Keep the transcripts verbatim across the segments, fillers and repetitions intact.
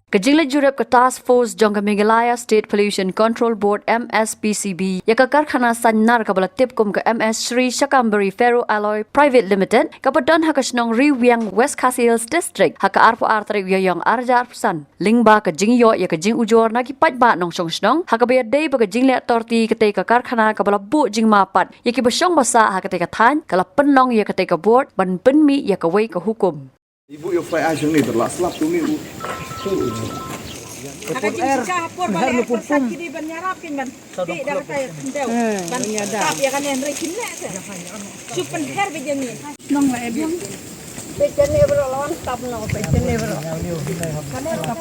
Ka jingleit jurip ka Task Force jong ka Meghalaya State Pollution Control Board, M S P C B, ïa ka karkhana saiñ nar kaba la tip kum ka M S Shri Shakambari Ferro Alloy Private Limited, kaba don ha ka shnong Riwiang, West Khasi Hills District, ha ka arphew ar tarik u Ïaïong ar hajar arphew san. Lyngba ka jingïoh ïa ka jingujor na ki paidbah nongshong shnong, ha kaba ïadei bad ka jingleh torti katei ka karkhana kaba la buh jingma pat ïa kiba shong ba sah ha katei ka thaiñ, ka la pynlong ïa katei ka board ban pynmih ïa kawei ka hukum. Ibu ïa fly ash jong ni, la slap tu ni u. Ka jingshika ha por ba leh pyrshah ki dei ban ïarap ki ban peit da kata ïa khyndew. Ban tap ïa kane hynrei kim leh te. Shu pynher beit ïa ngi. Nong la eh biang. Peit kane bro, lawan tap no, peit kane bro. Kane la tap.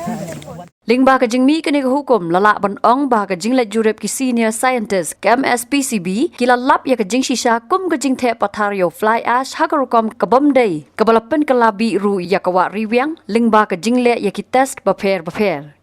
Lyngba ka jingmih kane ka hukum, la lah ban ong ba ka jingleit jurip ki senior scientist ka M S P C B ki la lap ïa ka jingshisha kum ka jingtheh pathar ïa u fly ash ha ka rukom ka bym dei, kaba la pynkylla bih ruh ïa ka wah Riwiang lyngba ka jingleh ïa ki test bapher bapher.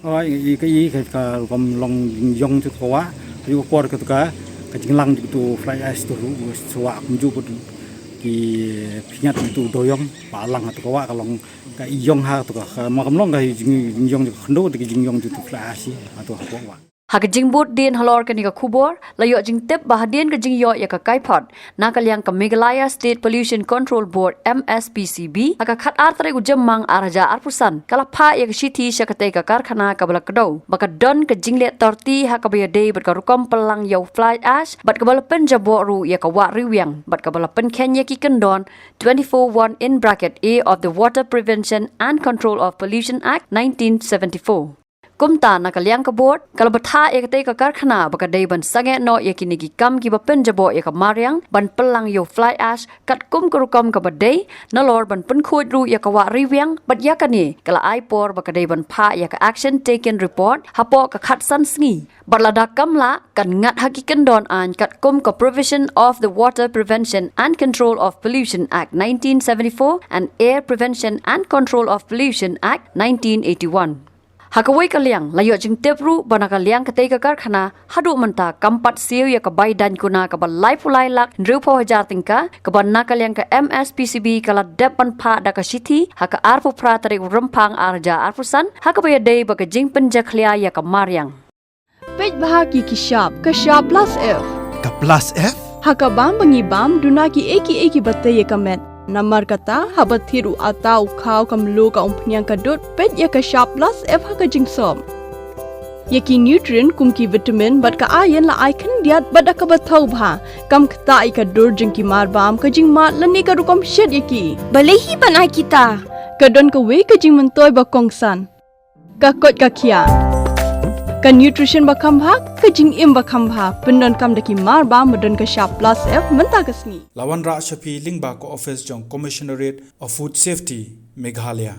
Hooid, i ka, i ka, ka rukom long jingyong jong ka wah, ïa ka por kata ka, ka jinglang jong utu u fly ash tu ruh, shuwa kumjuh bad ki pynïap jong utu u doyong, ba lang ha utu ka wah, ka long ka ïong ha utu ka, ka ma kam long ka jing, jingyong jong ka khyndew, te ka jingyong jong utu u fly ash, ha utu ha ka wah. Ha ka jingbud dien halor kane ka khubor, la ïoh jingtip ba hadien ka jingïoh ïa ka kaiphod na ka liang ka Meghalaya State Pollution Control Board, M S P C B, ha ka khatar tarik u Jymmang ar hajar arphew san, ka la phah ïa ka shithi sha katei ka karkhana kaba la kdew ba ka don ka jingleh torti ha kaba ïadei bad ka rukom pynlang ïa u fly ash, bad kaba la pynjaboh ruh ïa ka wah Riwiang, bad kaba la pynkheiñ ïa ki kyndon twenty-four one in bracket A of the Water Prevention and Control of Pollution Act nineteen seventy-four. Kumta na ka liang ka board, ka la bthah ïa katei ka karkhana ba ka dei ban sangeh noh ïa kine ki kam kiba pynjaboh ïa ka mariang ban pynlang ïa u fly ash katkum ka rukom kaba dei, nalor ban pynkhuid ruh ïa ka wah Riwiang, bad ïa kane ka la ai por ba ka dei ban phah ïa ka action taken report hapoh ka khatsan sngi. Bad lada kam lah, kan ngat ha ki kyndon aiñ katkum ka Provision of the Water Prevention and Control of Pollution Act nineteen seventy-four and Air Prevention and Control of Pollution Act nineteen eighty-one. Ha kawei ka liang, la ïoh jingtip ruh ba na ka liang katei ka karkhana, haduh mynta kam pat siew ïa ka bai daiñ kuna kaba laiphew lai lak hynriewphew hajar tyngka, kaba na ka liang ka M S P C B ka la dep ban phah da ka shithi ha ka arphew phra tarik u Rymphang ar hajar arphew san, ha kaba ïadei bad ka jingpynjakhlia ïa ka mariang. Peit bha ki ki shap, ka shap plus F. Ka plus F? Ha ka bam ba ngi bam, duna kiei kiei kiba tei ïa ka met. Namar kata, haba thied u ata, u khaw, ka mluh, ka umphniang, ka dud, peit ïa ka shap plus F ha ka jingsop. Ïa ki nutrient kum ki vitamin bad ka iron la ai khyndiat bad da kaba thaw bha. Kam ktah ïa ka dur jong ki mar bam, ka jingmad lane ka rukom shet ïa ki. Balei hi ban ai kita? Ka don kawei ka jingmyntoi ba kongsan. Ka koit ka khiah. Ka nutrition ba kham bha, ka jingim ba kham bha. Pyndonkam da ki mar bam ba don ka shap plus F mynta ka sngi. La wanrah sha phi lyngba ka office jong Commissionerate of Food Safety, Meghalaya.